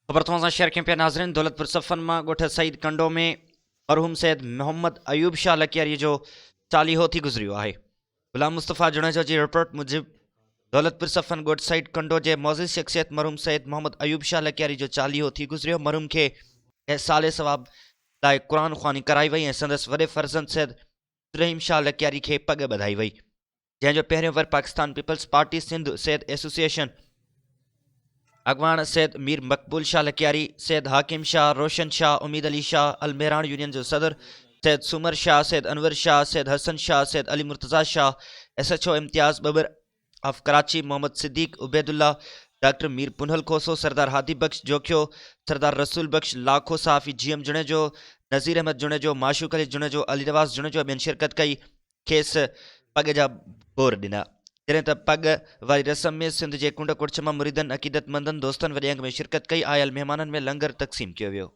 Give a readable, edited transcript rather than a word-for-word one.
خبر توهان سان شيئر ڪيون پيا ناظرين دولتپور صفن مان ڳوٺ سعيد ڪنڊو ۾ مرحوم سيد محمد ايوب شاهه لڪياري جو چاليهو ٿي گذريو آهي غلام مصطفيٰ جوڻيجو جي رپورٽ موجب دولتپور صفن ڳوٺ سعيد ڪنڊو جي معزز شخصيت مرحوم سيد محمد ايوب شاهه لڪياري جو چاليهو ٿي گذريو مرحوم کي سال ثواب لاء قرآن خواني ڪرائي وئي ۽ سندس وڏي فرزند سيد عبدالرحيم شاهه لڪياري کي پڳ ٻڌائي وئي جنهن جو پهريون ور Pakistan peoples party Sindh Syed association اڳواڻ سيد مير مقبول شاهه لڪياري، سيد حاڪم شاهه، روشن شاهه، اميد علي شاهه، المهراڻ يونين جو صدر سيد سومر شاهه، سيد انور شاهه، سيد حسن Shah, Syed Ali Murtaza Shah, S H O Imtiaz Babar of Karachi, Muhammad Siddique Ubaidullah, doctor Mir Punhal Khoso, Sardar Hadi Bakhsh Jokhio, Sardar Rasool Bakhsh Lakho, صحافي جي M Junejo, Nazir Ahmed Junejo, Mashooq Ali Junejo, Ali Nawaz Junejo ۽ ٻين شرڪت ڪئي. کيس پڳ جا ٻور ڏنا. جڏهن ته پڳ واري رسم ۾ سنڌ جي ڪنڊ ڪڙڇ مان مريدن، عقيدتمندن، دوستن وڏي انگ ۾ شرڪت ڪئي. آيل مهمانن ۾ لنگر تقسيم ڪيو ويو.